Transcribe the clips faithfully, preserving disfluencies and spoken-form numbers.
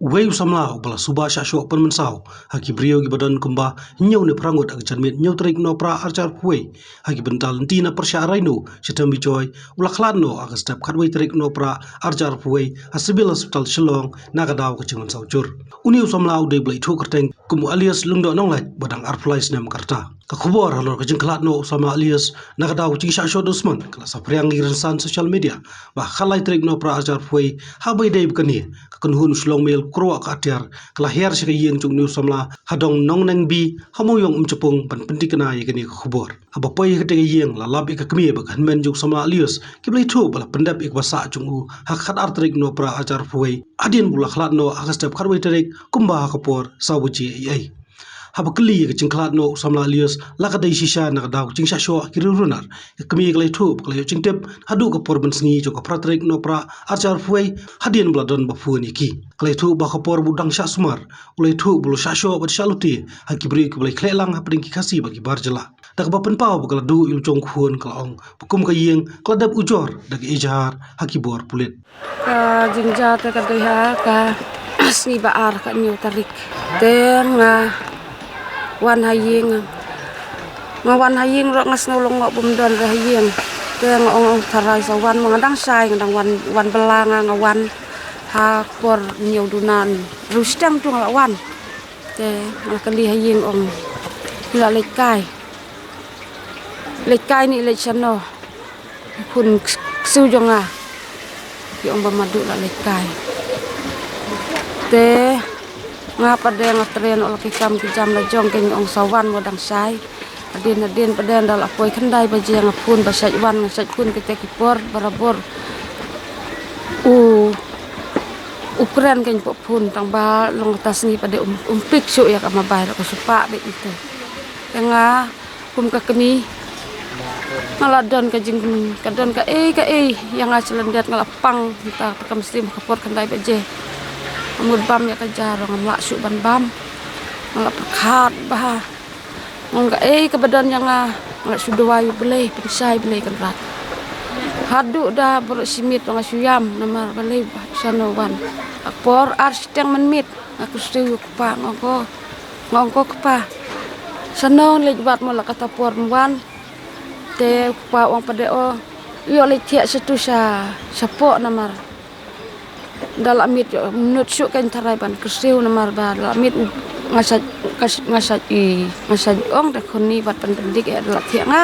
Wei u samla uba la suba shah shoh pynmynsaw ha ki briew kiba don kumba hynñiew ne phra ngut ha ka janmiet hynñiew tarik Nohprah arhajar arphew wei, ha ki bynta lynti na pyrshah Rhino, Shitom Bijoy, u la khlad noh ha ka step khatwei tarik Nohprah arhajar arphew wei ha Civil Hospital Shillong na ka daw ka jingmynsaw jur. Une u samla u dei ba la ithuh kyrteng kum u alias Lyngdoh Nonglait, ba dang arphew lai snem ka rta. Ka khubor halor ka jingkhlad noh u samla alias na ka daw ka jingshah shoh dusmon ka la saphriang ha ki rynsan social media, ba ha ka lai tarik Nohprah arhajar arphew wei, haba ïadei bad kane, ka kynhun u Shillong Mail kyrwoh ka atiar ka la hiar sha ka ïing jong une u samla ha dong Nongneng B ha Mawiong Umjapung ban pynthikna ïa kane ka khubor. Haba poi ha katei ka ïing la lap ïa ka kmie bad ka hynmen jong u samla alias kiba la ithuh ba la pyndep ïa kaba sah jong u ha ka khatar tarik Nohprah arhajar arphew wei, hadien ba u la khlad noh ha ka step khatwei tarik kumba ha ka por saw baje eiei. Haba kylli ïa ka jingkhlad noh u samla alias la ka dei shisha na ka daw ka jingshah shoh ha ki riew runar, ka kmie ka la ithuh ba ka la ïoh jingtip haduh ka por mynsngi jong ka phra tarik Nohprah arhajar arphew wei, hadien ba la don ba phone ïa ki. Ka la ithuh ba ha ka por ba u dang shah sumar, u la ithuh ba u la shah shoh bad shah lute ha ki briew kiba la ïakhleh lang hapdeng ki Khasi bad ki bar jylla. Da kaba pynpaw ba ka la duh ïa u jong u khun, ka la ong ba kum ka ïing ka la dep ujor da ka ejahar ha ki bor pulit. Ka jingjia te ka dei ha ka sngi ba ar ka hynñiew tarik. Te nga wan ha ïing. Nga wan ha ïing ruh nga sngew lyngngoh bym don re ha ïing. Te nga ong, ong tharai sa wan ma nga dang shai, nga dang wan, wan bylla nga, nga wan ha por hynñiew duna, hynriew shiteng tu nga la wan. Te nga la kylli ha ïing, ong ki la leit kai. Leit kai ne leit shano? Khun ks-, ksiew jong nga. Ki ong ba Madu la leit kai. Te nga pat de nga tren, ong la ki kam ki jam la jong, ki ong sa wan mo dang shai. Hadien, hadien pat de da la poi khyndai baje nga phone ba shait wan, nga shait phone kite ki por barabor. U, u kren kein pok phone, tang ba long kata sngi pat de um, um pick shuh ïa ka mobile, ka shu pah beit ite. Te nga kum ka kmie nga la don ka jing, ka don kaei kaei ïa nga sha lyndet, nga la pang mynta ka mynsiem ha ka por khyndai baje. Nga mut bam ïa ka ja ruh ngam lah shuh ban bam. Nga la pyrkhat bha. Nga ong kaei kaba don ïa nga, nga la shu duwai U Blei, pynshai Blei Kynrad. Haduh da baroh shi miet nga shu ïam namar balei ba shano wan. Ha ka por ar shiteng mynmiet nga kyrsiew ïa u kpa, nga ong ko, nga ong ko kpa, shano leit wad mo la kata por ym wan. Te u kpa u ong pat de, o, ïoh leit thiah shatu sha, shapoh namar da la miet ïoh mynta shuh kein tharai ban kyrsiew namar ba da la miet nga shait, nga shait, nga shait i, nga shait ong te khun ni bad pynpyndik ïa da la thiah nga.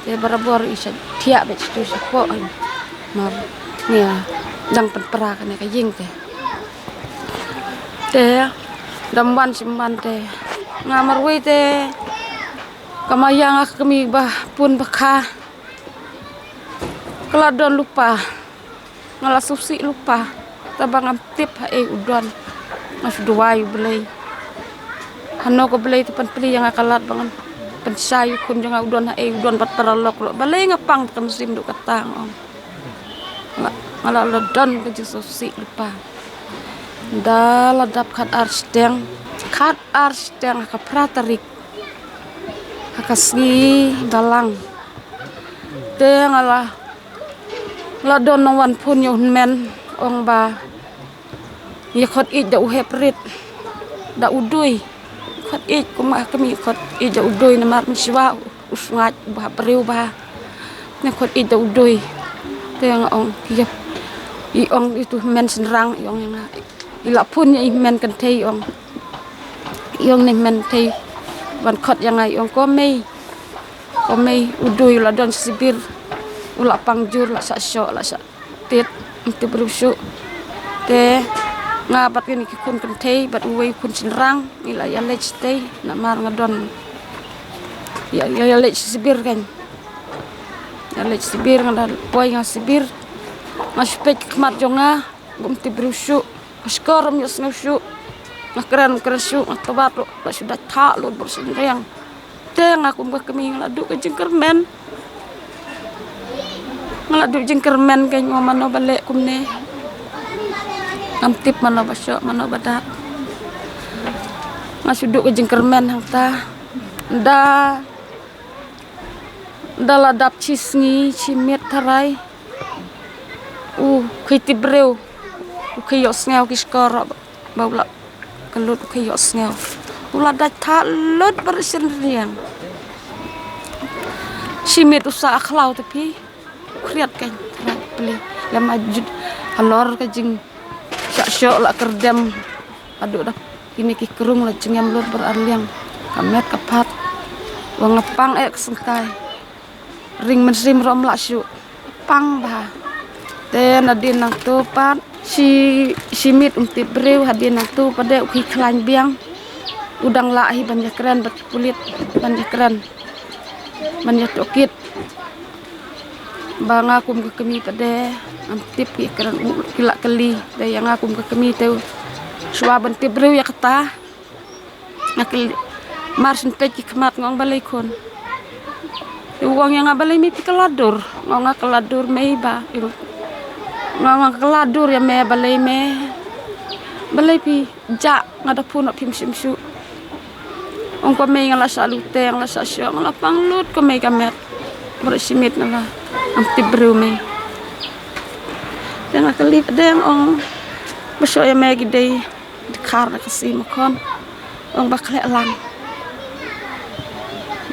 Te barabor i shait thiah beit shatu shapoh namar nia dang pynpra kane ka ïing te. Te dam wan shim wan te nga marwei te ka ma ïa nga ka kmie ba pun ba kha. Ka la don lypa, nga la sngewsih lypa, te ba ngam tip haei u don. Nga shu duwai U Blei, hano ka Blei te pynplie ïa nga ka lad ba ngan pynshai u khun jong nga u don haei, u don bad paralok ruh. Balei nga pang ka mynsiem duh kata, nga ong. Nga, nga la, la don ka jingsngewsih lypa. Da la dap khatar shiteng, khatar shiteng ha ka phra tarik, ha ka sngi Balang. Te nga la, la don nongwan phone ïa u hynmen, ong ba ïa khot ïeit da u hep rit, da u dui. Khot ïeit, kum nga kmie khot ïeit da u dui namar mynshuwa u sngaid u ba briew ba. Ïa khot ïeit da u dui. Te nga ong ïa, i ong itu hynmen shynrang, i ong ïa nga, i la phone ïa i hynmen kynthei, i ong, i ong ne hynmen kynthei ban khot ïa nga, i ong ko mei. Ko mei, u dui u la don sha Sibir, u la pang jur, la shah shoh, la shah tied, ym tip briew shuh. Te nga bad kine ki khun kynthei bad uwei u khun shynrang ngi la ïaleit shatei namar nga don ïa, ïa, ïaleit sha Sibir kan. Ïaleit sha Sibir, nga da poi nga Sibir. Nga shu peit ka khmat jong nga, ym tip briew shuh. Ka shkor ym ïohsngew shuh. Nga kren, kren shuh, nga tawat ruh, la shu dait thah lut bad shu nreng. Te nga kum ka kmie nga la duh ka jingkyrmen. Nga la duh jingkyrmen, kein mo mano ba leh kumne. Ngam tip mano ba shoh, mano ba dap. Nga shu duh ka jingkyrmen hangta. Da, da la dap shi sngi shi miet tharai, u khie tip briew, u khie ïohsngew ki shkor ruh. Ba u la kyllut u ka ïohsngew. U la dait tha lut baroh shi rynïeng. Shi miet u sah khlaw te phi. Khriat kein, khriat pli. Lem a jut halor ka jingshah shoh la kyrdem. Haduh da kine ki krung la jingem lut baroh arliang. Ka met ka phad. Wa nga pang eh ka syngkai. Ring mynsiem ruh ym lah shuh. Pang bha. Te nadien nangto pat shi, shi miet um tip briew, hadien nangto pat de u ki khlaiñ biang. U dang lah hi ban ïakren bad pulit, ban ïakren, ban ïatohkit. Ba nga kum ka kmie pat de, ym tip ki kren, u ki la kylli. Te ïa nga kum ka kmie te, shuwa ban tip briew ïa kata. Nga kylli, mar shen peit ki khmat, nga ong balei khun. Te u ong ïa nga, balei mei phi kylla dur. Nga ong nga kylla dur mei ba. Nga ong nga kylla dur ïa me, balei me. Balei phi jah, nga da phone ap phim shim shuh. Ong ko mei nga la shah lute, nga la shah shoh, nga la pang lut ko mei ka met. Baroh shi miet nga la, ym tip briew mei. Te nga kylli pat de, nga ong ba shoh ïa me ki dei dkhar na Khasi ma khun. Ong ba khleh lang.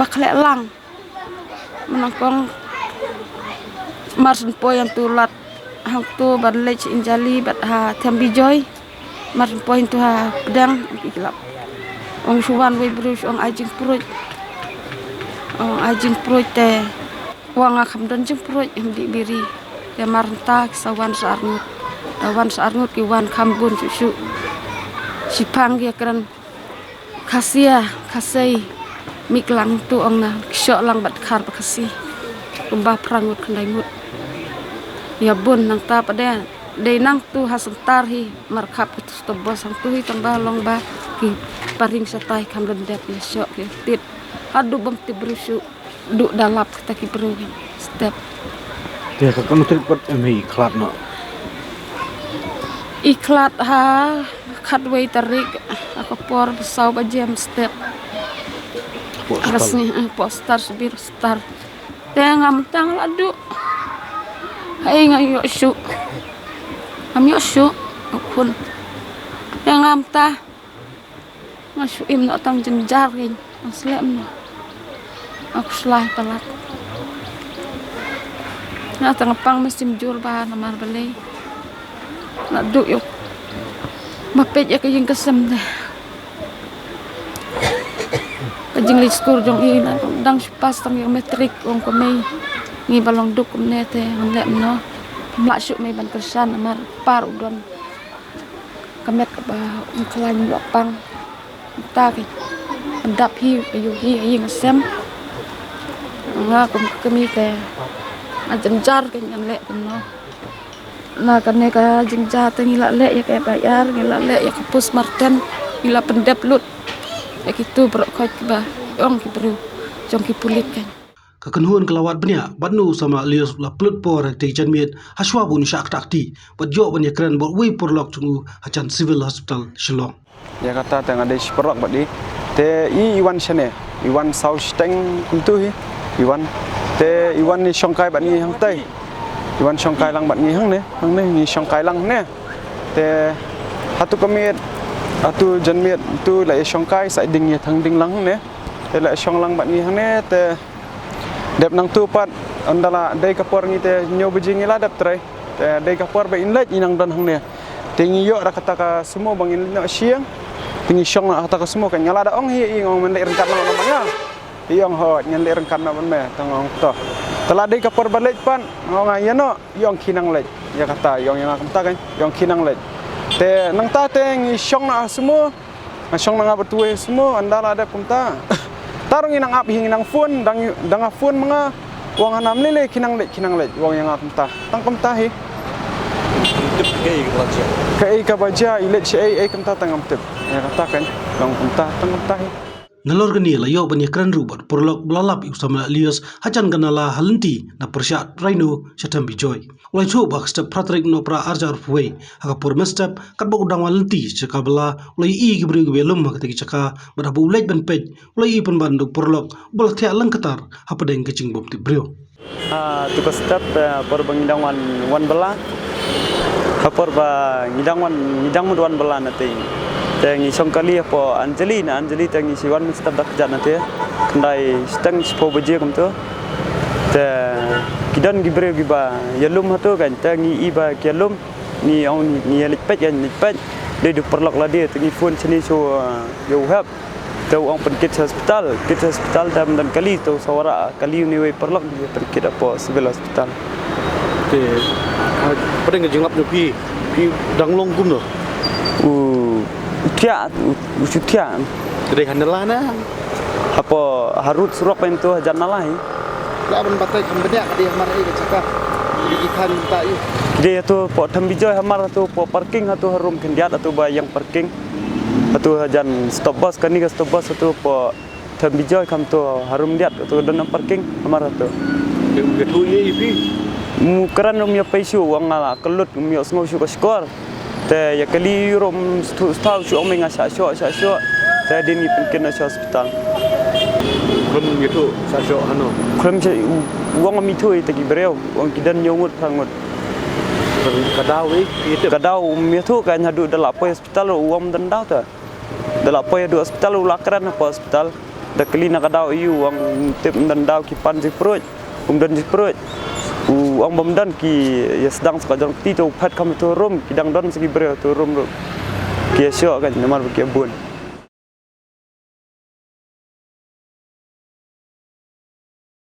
Ba khleh lang. Mynnyngkong mar shen poi hangto lad hangto ban leit sha Injali bad ha Them Bijoy. Mar shen poi hangto ha pdeng ki lap. Ong shu wan wei briew shu ong ai jingpruid. Ong ai jingpruid te. Wa nga kham don jingpruid, ym dih biri. Te mar hangta ki sa wan sa arngut. Te wan sa arngut ki wan kham bun shuh shuh. Shipang ki ïakren Khasia, Khasei, mih lang tu ong na, ki shoh lang bad dkhar bad Khasi. Kumba phra ngut khyndai ngut. Ïa bun nangta pat de, dei nangtu ha Sengtar hi, markhap kitu stop bos hangtu hi tang ba long ba, ki paring shatai kham don dep ïa shoh ki tit. Haduh bym tip briew shuh. Duh da lap kita ki briew step. Te ka katno tarik pat em hi khlad noh? I khlad ha khatwei tarik ha ka por saw baje mynstep. Hapoh Star. Ka sngi, eh, hapoh Star, Sibir Star. Te ngam tang la duh. Hai nga ïoh shuh. Ngam ïoh shuh. Khun. Te ngam ta. Nga shu im noh tang jynjar kein. Nga slem noh. Nga khuslai palat. Nga tang pang mynsiem jur bha namar balei. Nga duh ïoh. Ba peit ïa ka ïing ka sem de. Ka jingleit skul jong i na dang shu pass tang ïa ka matric ong ko mei. Ngi ba long duk kumne te ngam leh noh. Ngam lah shuh mei ban kyrshan namar par u don. Ka met kaba um khlaiñ ïoh pang. Ta ki dap hi, ayu hi, ayu ngasem. Nga kum ka kmie te. Nga jynjar kein ngan leh kumno. Na kane ka jynjar te ngi la leh ïa ka F I R, ngi la leh ïa ka postmortem, ngi la pyndep lut. Ïa kitu baroh khoit kiba ong ki briew jong ki pulit kein. Ka kynhun ka la wad bniah, bad nu u samla Elias u la pynlut por ha kata ka janmiet, hashwa ba un shah ktah kti, bad ïoh ban ïakren bad uwei u paralok jong u ha jan Civil Hospital Shillong. Ïa kata te nga dei shi paralok bad i, te i, i wan shane, i wan saw shiteng kumtu hi, i wan, te i wan ïashongkai bad ngi hangtai, i wan shongkai lang bad ngi hangne, hangne, ngi shongkai lang hangne, te hatu ka miet, hatu janmiet, tu la ïashongkai, sa ding ïa thang ding lang hangne, te la ïashong lang bad ngi hangne, te Dep nangtu pat, ynda la dei ka por ngi te hynñiew baje ngi la dep trei. Te dei ka por ba in leit ngi nang don hangne. Te ngi ïoh da kata ka sumo ba ngin leit noh shiang. Te ngi shong noh kata ka sumo ka nga la da ong hi ïa i nga ong men leit ryngkat noh bad nga. I ong hooid ngan leit ryngkat noh bad me, te nga ong to. Te la dei ka por ba leit pat, nga ong nga ïa noh, i ong khie nang leit. Ïa kata, i ong ïa nga kumta kan, i ong khie nang leit. Te nangta te ngi shong noh ha sumo, Nga shong na nga bad uwei u sumo, ynda la dep kumta. Ta ruh ngi nang ap hi ngi nang phone, dang, dang nga phone ma nga. U ong hana ym lei lei khie nang leit, khie nang leit. U ong ïa nga kumta. Tang kumta hi. Tip kaei kaba jia. Kaei kaba jia, i leit shaei, ei kumta tang ngam tip. Ïa kata kan, u ong kumta, tang kumta hi. Nalor kane la ïoh ban ïakren ruh bad u paralok ba la lap ïa u samla Elias hajan ka nala ha lynti na pyrshah Rhino sha Them Bijoy. U la ïathuh ba ha ka step phra tarik Nohprah arhajar arphew wei ha ka por mynstep katba u dang wan lynti sha ka bylla u la ïohi ki briew kiba ïalum ha kata ki jaka bad haba u leit ban peit u la ïohi pynban da u paralok uba la thiah lyngkhatar hapdeng ka jingbymtip briew. Ha tu ka step, eh, por ba ngi dang wan, wan bylla. Ha Por ba ngi dang wan, ngi dang mut wan bylla na te. Te ngi shong kali hapoh Anjali, na Anjali te ngi shu wan mynstep da kjat na te. Khyndai shiteng shiphew baje kumto. Te ki don ki briew kiba ïalum hato kan, te ngi i ba ki ïalum, ngi ong ngi, ngi ïa leit peit kan, leit peit. Dei da u paralok lade, te ngi phone shane sha, uh, ïa u hep. Te u ong pynkit sha hospital, kit sha hospital te ym don kali, te u sa wanrah kali une uwei u paralok, ngi pynkit hapoh civil hospital. Te, ah, pdeng ka jinglap jong phi, phi dang long kumno? U, u thiah, u, u shu thiah. Ka dei ha nala na? Hapoh harud surok pynto hajan nala hi. Lah ban batai kham bniah ka dei hamar ei ka jaka. Ka dei ki khan ta ei. Ki dei hato hapoh Them Bijoy hamar hato hapoh parking hato harum khyndiat hato ba ïeng parking. Hato hajan stop bus, kane ka stop bus hato hapoh Them Bijoy kham to harum diat hato don parking hamar hato. Te u ïathuh ïa i phi? Mu kren um ïa pei shuh, u ong nga la kyllut, um ïohsngew shuh ka shkor. Te ïa kali ruh um shu, shu, shu ong me nga shah shoh, shah shoh. Te dei ngi pynkhih noh sha hospital. Khlem ïathuh shah shoh hano? Khlem sha, u, u ong um ïathuh ïa kita ki briew, u ong ki don hynñiew ngut, phra ngut. Ka daw ei, ïathuh? Ka daw um ïathuh kan haduh da la poi hospital ruh u ong um don daw te. Da la poi haduh hospital u la kren hapoh hospital. Da kylli na ka daw ïa u, u ong um tip, um don daw, ki pan jingpruid. Um don jingpruid. U ong bym don, ki ïa sdang sa ka jong kti, te u phet kham hato room, ki dang don sa ki briew hato room ruh. Ki ïa shoh kan namar ba ki ïa bun.